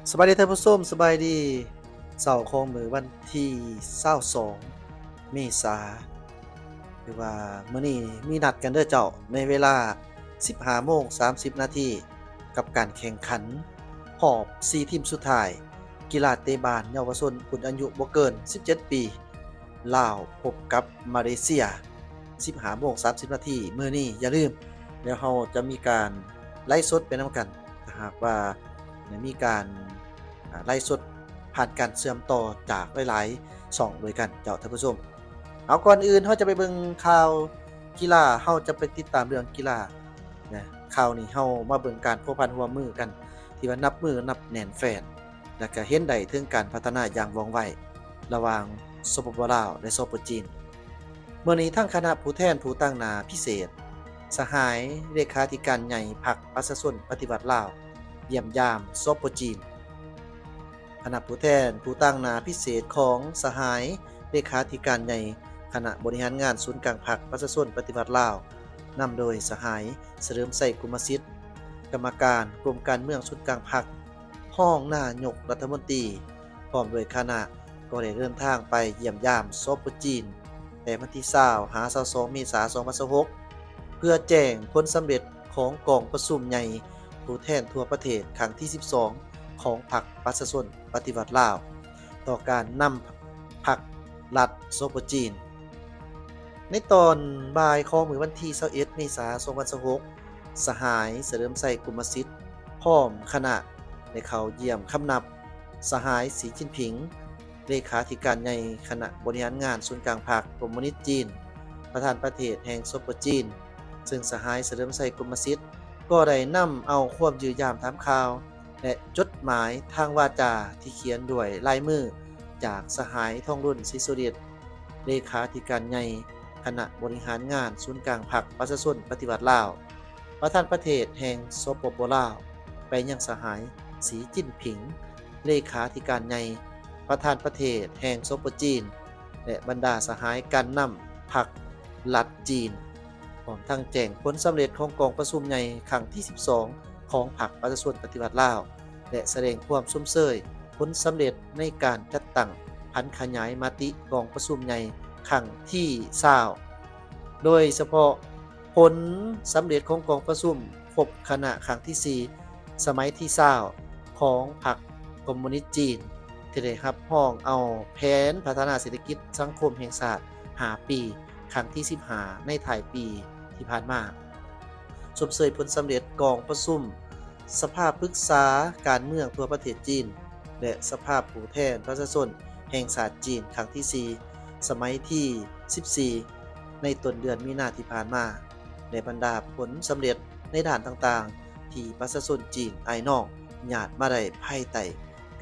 ສະບາຍດີທ່ານຜູ້ຊົມ, ສະບາຍດີ. ເຊົ້າຂອງມື້ວັນທີຊາວສອງ ເມສາ ຫຼືວ່າມື້ນີ້ມີນັດກັນເດີເຈົ້າ ໃນເວລາສິບຫ້າໂມງສາມສິບນາທີ ກັບການແຂ່ງຂັນຮອບສີ່ທີມສຸດທ້າຍ ກິລາເຕະບານເຍົາວະຊົນ ລຸ້ນອາຍຸບໍ່ເກີນສິບເຈັດປີ ລາວພົບກັບມາເລເຊຍ ສິບຫ້າໂມງສາມສິບນາທີມື້ນີ້. ຢ່າລືມ, ແລ້ວເຮົາຈະມີການໄລຟ໌ສົດໄປນຳກັນ ຖ້າຫາກວ່າໄດ້ມີການ ອາ ໄລຟ໌ສົດຜ່ານການເຊື່ອມຕໍ່ຈາກຫຼາຍໆຊ່ອງດ້ວຍກັນເຈົ້າທ່ານຜູ້ຊົມ. ເອົາ, ກ່ອນອື່ນເຮົາຈະໄປເບິ່ງຂ່າວກິລາ, ເຮົາຈະໄປຕິດຕາມເລື່ອງກິລານະ. ຄາວນີ້ເຮົາມາເບິ່ງການພົວພັນຮ່ວມມືກັນ ທີ່ວ່ານັບມື້ນັບແໜ້ນແຟ້ນ ແລະ ກະເຫັນໄດ້ເຖິງການພັດທະນາຢ່າງວ່ອງໄວ ລະຫວ່າງ ສປປ ລາວ ແລະ ສປ ຈີນ. ມື້ນີ້ທາງຄະນະຜູ້ແທນຜູ້ຕາງໜ້າພິເສດ ສະຫາຍເລຂາທິການໃຫຍ່ພັກປະຊາຊົນປະຕິວັດລາວ ຢ້ຽມຢາມ ສປ ຈີນ. ຄະນະຜູ້ແທນຜູ້ຕາງໜ້າພິເສດຂອງສະຫາຍເລຂາທິການໃຫຍ່ຄະນະບໍລິຫານງານສູນກາງພັກປະຊາຊົນປະຕິວັດລາວ ນຳໂດຍສະຫາຍ ສະເຫຼີມໄຊ ກຸມມະສິດ ກຳມະການກົມການເມືອງສູນກາງພັກ, ຮອງນາຍົກລັດຖະມົນຕີ ພ້ອມດ້ວຍຄະນະ ກໍໄດ້ເດີນທາງໄປຢ້ຽມຢາມ ສປ ຈີນ ແຕ່ວັນທີຊາວ ຫາ ຊາວສອງ ເມສາ ສອງພັນຊາວຫົກ ເພື່ອແຈ້ງຜົນສຳເລັດຂອງກອງປະຊຸມໃຫຍ່ຜູ້ແທນທົ່ວປະເທດຄັ້ງທີສິບສອງ ຂອງພັກປະຊາຊົນປະຕິວັດລາວ ຕໍ່ການນຳພັກລັດ ສປ ຈີນ. ໃນຕອນບ່າຍຂອງມື້ວັນທີຊາວເອັດ ເມສາ ສອງພັນຊາວຫົກ ສະຫາຍ ສະເຫຼີມໄຊ ກຸມມະສິດ ພ້ອມຄະນະ ໄດ້ເຂົ້າຢ້ຽມຄຳນັບສະຫາຍ ສີຈິ້ນຜິງ ເລຂາທິການໃຫຍ່ຄະນະບໍລິຫານງານສູນກາງພັກຄອມມູນິດຈີນ, ປະທານປະເທດແຫ່ງ ສປ ຈີນ, ເຊິ່ງສະຫາຍ ສະເຫຼີມໄຊ ກຸມມະສິດ ກໍໄດ້ນຳເອົາຄວາມຢ້ຽມຢາມຖາມຂ່າວ ແລະ ຈົດໝາຍທາງວາຈາທີ່ຂຽນດ້ວຍລາຍມືຈາກສະຫາຍ ທອງລຸນ ສີສຸລິດ ເລຂາທິການໃຫຍ່ຄະນະບໍລິຫານງານສູນກາງພັກປະຊາຊົນປະຕິວັດລາວ, ປະທານປະເທດແຫ່ງ ສປປ ລາວ ໄປຍັງສະຫາຍ ສີຈິ້ນຜິງ ເລຂາທິການໃຫຍ່ ປະທານປະເທດແຫ່ງ ສປ ຈີນ ແລະ ບັນດາສະຫາຍການນຳພັກລັດຈີນ. ພ້ອມທັງແຈ້ງຜົນສຳເລັດຂອງກອງປະຊຸມໃຫຍ່ຄັ້ງທີສິບສອງ ຂອງພັກປະຊາຊົນປະຕິວັດລາວ ແລະ ສະແດງຄວາມຊົມເຊີຍຜົນສຳເລັດໃນການຈັດຕັ້ງຜັນຂະຫຍາຍມະຕິກອງປະຊຸມໃຫຍ່ຄັ້ງທີຊາວ ໂດຍສະເພາະຜົນສຳເລັດຂອງກອງປະຊຸມຄົບຄະນະຄັ້ງທີສີ່ ສະໄໝທີຊາວ ຂອງພັກຄອມມູນິດຈີນ ທີ່ໄດ້ຮັບຮອງເອົາແຜນພັດທະນາເສດຖະກິດສັງຄົມແຫ່ງຊາດຫ້າປີ ຄັ້ງທີສິບຫ້າ ໃນທ້າຍປີທີ່ຜ່ານມາ, ຊົມເຊີຍຜົນສຳເລັດກອງປະຊຸມສະພາປຶກສາການເມືອງທົ່ວປະເທດຈີນ ແລະ ສະພາຜູ້ແທນປະຊາຊົນແຫ່ງຊາດຈີນ ຄັ້ງທີສີ່ ສະໄໝທີສິບສີ່ ໃນຕົ້ນເດືອນມີນາທີ່ຜ່ານມາ ແລະ ບັນດາຜົນສຳເລັດໃນດ້ານຕ່າງໆ ທີ່ປະຊາຊົນຈີນອ້າຍນ້ອງຍາດມາໄດ້ພາຍໃຕ້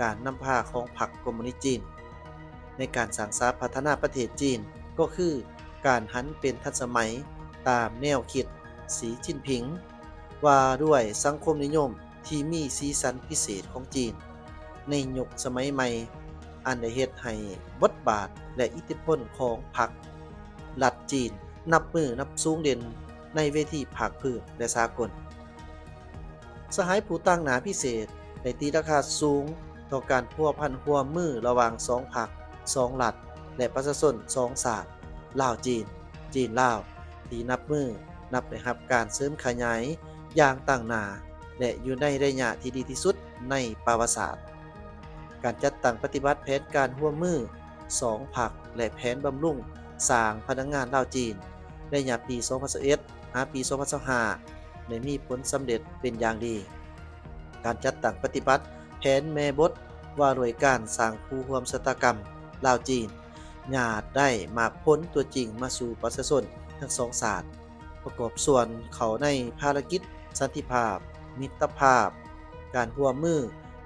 ການນຳພາຂອງພັກຄອມມູນິດຈີນ ໃນການສ້າງສາພັດທະນາປະເທດຈີນ ກໍຄືການຫັນເປັນທັນສະໄໝຕາມແນວຄິດສີຈິ້ນຜິງ ວ່າດ້ວຍສັງຄົມນິຍົມທີ່ມີສີສັນພິເສດຂອງຈີນ ໃນຍຸກສະໄໝໃໝ່ ອັນໄດ້ເຮັດໃຫ້ບົດບາດ ແລະ ອິດທິພົນຂອງພັກລັດຈີນ ນັບມື້ນັບສູງເດັ່ນໃນເວທີພາກພື້ນ ແລະ ສາກົນ. ສະຫາຍຜູ້ຕາງໜ້າພິເສດໄດ້ຕີລາຄາສູງຕໍ່ການພົວພັນຮ່ວມມືລະຫວ່າງສອງພັກ, ສອງລັດ ແລະ ປະຊາຊົນສອງຊາດ ລາວ-ຈີນ, ຈີນ-ລາວ ທີ່ນັບມື້ນັບໄດ້ຮັບການເສີມຂະຫຍາຍຢ່າງຕັ້ງໜ້າ ແລະ ຢູ່ໃນໄລຍະທີ່ດີທີ່ສຸດໃນປະຫວັດສາດ. ການຈັດຕັ້ງປະຕິບັດແຜນການຮ່ວມມືສອງພັກ ແລະ ແຜນບຳລຸງສ້າງພະນັກງານລາວ-ຈີນ ໄລຍະປີສອງພັນຊາວເອັດ ຫາປີສອງພັນຊາວຫ້າ ໄດ້ມີຜົນສຳເລັດເປັນຢ່າງດີ. ການຈັດຕັ້ງປະຕິບັດແຜນແມ່ບົດວ່າດ້ວຍການສ້າງຄູ່ຮ່ວມຊະຕາກຳລາວ-ຈີນ ຍາດໄດ້ໝາກຜົນຕົວຈິງມາສູ່ປະຊາຊົນທັງສອງຊາດ ປະກອບສ່ວນເຂົ້າໃນພາລະກິດສັນຕິພາບ, ມິດຕະພາບ, ການຮ່ວມມື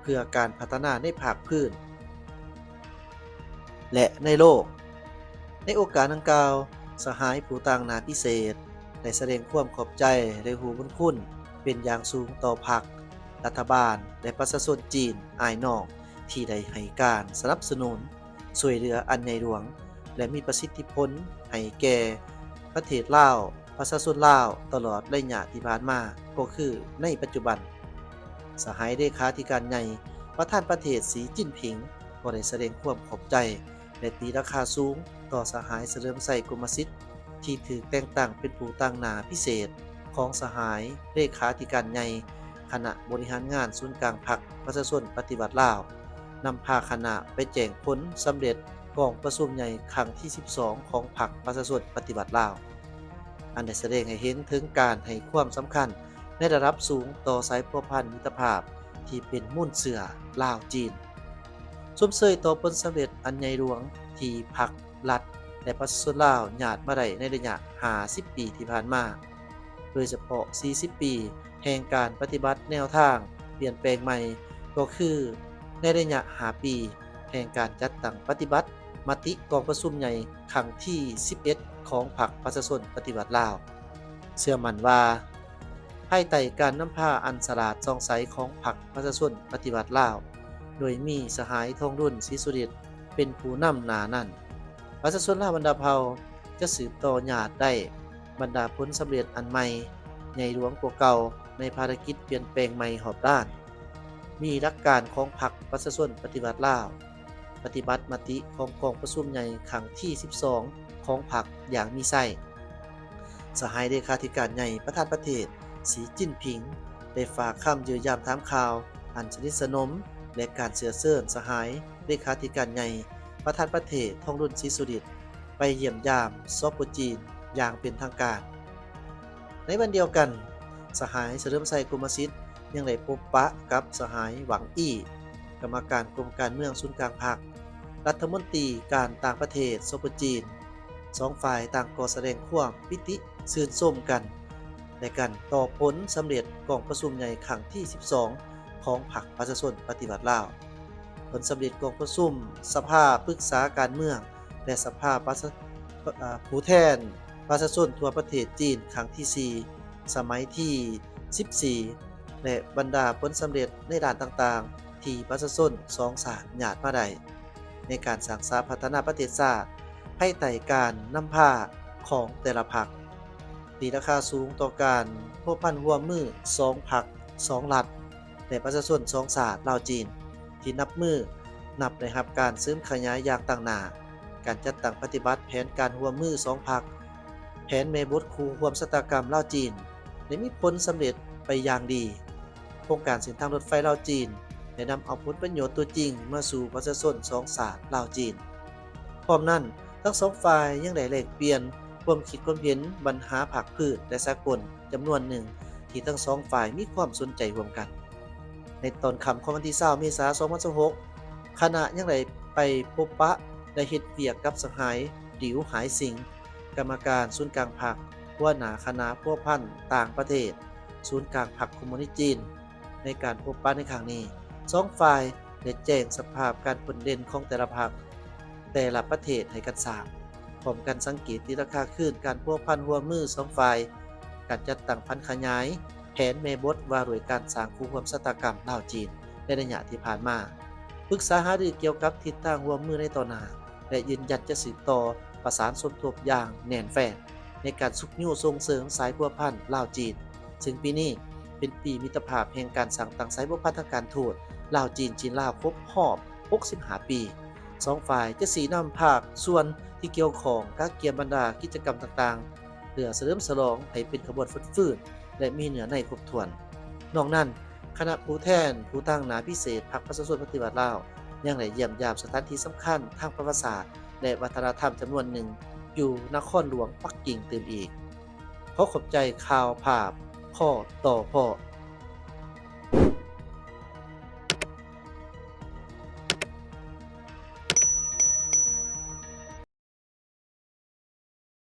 ເພື່ອການພັດທະນາໃນພາກພື້ນ ແລະ ໃນໂລກ. ໃນໂອກາດດັ່ງກ່າວ, ສະຫາຍຜູ້ຕາງໜ້າພິເສດໄດ້ສະແດງຄວາມຂອບໃຈ ແລະ ຮູ້ບຸນຄຸນເປັນຢ່າງສູງຕໍ່ພັກ, ລັດຖະບານ ແລະ ປະຊາຊົນຈີນອ້າຍນ້ອງ ທີ່ໄດ້ໃຫ້ການສະໜັບສະໜູນ ຊ່ວຍເຫຼືອອັນໃຫຍ່ຫຼວງ ແລະ ມີປະສິດທິຜົນໃຫ້ແກ່ປະເທດລາວ, ປະຊາຊົນລາວ ຕະຫຼອດໄລຍະທີ່ຜ່ານມາ ກໍຄືໃນປັດຈຸບັນ. ສະຫາຍເລຂາທິການໃຫຍ່ ປະທານປະເທດ ສີ ຈິ້ນຜິງ ກໍໄດ້ສະແດງຄວາມຂອບໃຈ ແລະ ຕີລາຄາສູງຕໍ່ສະຫາຍ ສະເຫຼີມໄຊ ກົມມະສິດ ທີ່ຖືກແຕ່ງຕັ້ງເປັນຜູ້ຕາງໜ້າພິເສດຂອງສະຫາຍເລຂາທິການໃຫຍ່ ຄະນະບໍລິຫານງານສູນກາງພັກປະຊາຊົນປະຕິວັດລາວ, ນຳພາຄະນະໄປແຈ້ງຜົນສຳເລັດກອງປະຊຸມໃຫຍ່ຄັ້ງທີສິບສອງຂອງພັກປະຊາຊົນປະຕິວັດລາວ, ອັນໄດ້ສະແດງໃຫ້ເຫັນເຖິງການໃຫ້ຄວາມສຳຄັນໃນລະດັບສູງຕໍ່ສາຍພົວພັນມິດຕະພາບທີ່ເປັນມູນເຊື້ອລາວ-ຈີນ. ຊົມເຊີຍຕໍ່ຜົນສຳເລັດອັນໃຫຍ່ຫຼວງທີ່ພັກ, ລັດ ແລະ ປະຊາຊົນລາວຍາດມາໄດ້ໃນໄລຍະຫ້າສິບປີທີ່ຜ່ານມາ, ໂດຍສະເພາະສີ່ສິບປີແຫ່ງການປະຕິບັດແນວທາງປ່ຽນແປງໃໝ່, ກໍຄືໃນໄລຍະຫ້າປີແຫ່ງການຈັດຕັ້ງປະຕິບັດມະຕິກອງປະຊຸມໃຫຍ່ຄັ້ງທີສິບເອັດຂອງພັກປະຊາຊົນປະຕິວັດລາວ. ເຊື່ອໝັ້ນວ່າ ພາຍໃຕ້ການນຳພາອັນສະຫຼາດສ່ອງໃສຂອງພັກປະຊາຊົນປະຕິວັດລາວ, ໂດຍມີສະຫາຍ ທອງລຸນ ສີສຸລິດ ເປັນຜູ້ນຳໜ້ານັ້ນ, ປະຊາຊົນລາວບັນດາເຜົ່າຈະສືບຕໍ່ຍາດໄດ້ບັນດາຜົນສຳເລັດອັນໃໝ່, ໃຫຍ່ຫຼວງກວ່າເກົ່າໃນພາລະກິດປ່ຽນແປງໃໝ່ຮອບດ້ານ, ມີຫຼັກການຂອງພັກປະຊາຊົນປະຕິວັດລາວ, ປະຕິບັດມະຕິຂອງກອງປະຊຸມໃຫຍ່ຄັ້ງທີສິບສອງຂອງພັກຢ່າງມີໄຊ. ສະຫາຍເລຂາທິການໃຫຍ່ປະທານປະເທດ ສີ ຈິ້ນຜິງ ໄດ້ຝາກຄຳເຍີ້ຍຢາມຖາມຂ່າວອັນສະໜິດສະໜົມ ແລະ ການເຊື້ອເຊີນສະຫາຍເລຂາທິການໃຫຍ່ປະທານປະເທດ ທອງລຸນ ສີສຸລິດ ໄປຢ້ຽມຢາມ ສປ ຈີນ ຢ່າງເປັນທາງການ. ໃນວັນດຽວກັນ, ສະຫາຍ ສະເຫຼີມໄຊ ກົມມະສິດ ຍັງໄດ້ພົບປະກັບສະຫາຍ ຫວັງ ອີ່ ກຳມະການກົມການເມືອງສູນກາງພັກ, ລັດຖະມົນຕີການຕ່າງປະເທດ ສປ ຈີນ. ສອງຝ່າຍຕ່າງກໍສະແດງຄວາມປີຕິຊື່ນຊົມກັນ ແລະ ກັນຕໍ່ຜົນສຳເລັດກອງປະຊຸມໃຫຍ່ຄັ້ງທີສິບສອງຂອງພັກປະຊາຊົນປະຕິວັດລາວ. ຜົນສຳເລັດກອງປະຊຸມສະພາປຶກສາການເມືອງ ແລະ ສະພາປະຊາ ເອີ ຜູ້ແທນປະຊາຊົນທົ່ວປະເທດຈີນຄັ້ງທີສີ່ ສະໄໝທີສິບສີ່ ແລະ ບັນດາຜົນສຳເລັດໃນດ້ານຕ່າງໆ ທີ່ປະຊາຊົນສອງຊາດຍາດມາໄດ້ ໃນການສ້າງສາພັດທະນາປະເທດຊາດພາຍໃຕ້ການນຳພາຂອງແຕ່ລະພັກ, ຕີລາຄາສູງຕໍ່ການພົວພັນຮ່ວມມືສອງພັກ, ສອງລັດ ແລະ ປະຊາຊົນສອງຊາດລາວ-ຈີນ ທີ່ນັບມື້ນັບໄດ້ຮັບການເສີມຂະຫຍາຍຢ່າງຕັ້ງໜ້າ. ການຈັດຕັ້ງປະຕິບັດແຜນການຮ່ວມມືສອງພັກ, ແຜນແມ່ບົດຄູ່ຮ່ວມຊະຕາກຳລາວ-ຈີນ ໄດ້ມີຜົນສຳເລັດໄປຢ່າງດີ. ໂຄງການເສັ້ນທາງລົດໄຟລາວ-ຈີນ ໄດ້ນຳເອົາຜົນປະໂຫຍດຕົວຈິງມາສູ່ປະຊາຊົນສອງຊາດລາວ-ຈີນ. ພ້ອມນັ້ນ, ທັງສອງຝ່າຍຍັງໄດ້ແລກປ່ຽນຄວາມຄິດຄວາມເຫັນບັນຫາພາກພື້ນ ແລະ ສາກົນຈຳນວນໜຶ່ງ ທີ່ທັງສອງຝ່າຍມີຄວາມສົນໃຈຮ່ວມກັນ. ໃນຕອນຄ່ຳຂອງວັນທີຊາວ ເມສາ ສອງພັນຊາວຫົກ, ຄະນະຍັງໄດ້ໄປພົບປະ ແລະ ເຮັດວຽກກັບສະຫາຍ ດິວ ຫາຍສິງ, ກຳມະການສູນກາງພັກ, ຫົວໜ້າຄະນະພົວພັນຕ່າງປະເທດ ສູນກາງພັກຄອມມູນິດຈີນ. ໃນການພົບປະໃນຄັ້ງນີ້, ສອງຝ່າຍໄດ້ແຈ້ງສະພາບການໂດດເດັ່ນຂອງແຕ່ລະພັກ, ແຕ່ລະປະເທດໃຫ້ກັນຊາບ, ພ້ອມກັນສັງເກດຕີລາຄາຄືນການພົວພັນຮ່ວມມືສອງຝ່າຍ, ການຈັດຕັ້ງຜັນຂະຫຍາຍແຜນແມ່ບົດວ່າດ້ວຍການສ້າງຄູ່ຮ່ວມຊະຕາກຳລາວ-ຈີນໃນໄລຍະທີ່ຜ່ານມາ, ປຶກສາຫາລືກ່ຽວກັບທິດທາງຮ່ວມມືໃນຕໍ່ໜ້າ ແລະ ຢືນຢັນຈະສືບຕໍ່ປະສານສົມທົບຢ່າງແໜ້ນແຟ້ນໃນການຊຸກຍູ້ສົ່ງເສີມສາຍພົວພັນລາວ-ຈີນ, ເຊິ່ງປີນີ້ເປັນປີມິດຕະພາບແຫ່ງການສ້າງຕັ້ງສາຍພົວພັນທາງການທູດລາວ-ຈີນ, ຈີນ-ລາວ ຄົບຮອບຫົກສິບຫ້າປີ. ສອງຝ່າຍຈະຊີ້ນຳພາກສ່ວນທີ່ກ່ຽວຂ້ອງ, ກະກຽມບັນດາກິດຈະກຳຕ່າງໆ ເພື່ອສະເຫຼີມສະຫຼອງໃຫ້ເປັນຂະບວນຟົດຟື້ນ ແລະ ມີເນື້ອໃນຄົບຖ້ວນ. ນອກນັ້ນ, ຄະນະຜູ້ແທນຜູ້ຕາງໜ້າພິເສດພັກປະຊາຊົນປະຕິວັດລາວ ຍັງໄດ້ຢ້ຽມຢາມສະຖານທີ່ສຳຄັນທາງປະຫວັດສາດ ແລະ ວັດທະນະທຳຈຳນວນໜຶ່ງຢູ່ນະຄອນຫຼວງປັກກິ່ງຕື່ມອີກ. ຂໍຂອບໃຈຂ່າວພາບ ຂໍ້ຕໍ່ພໍ້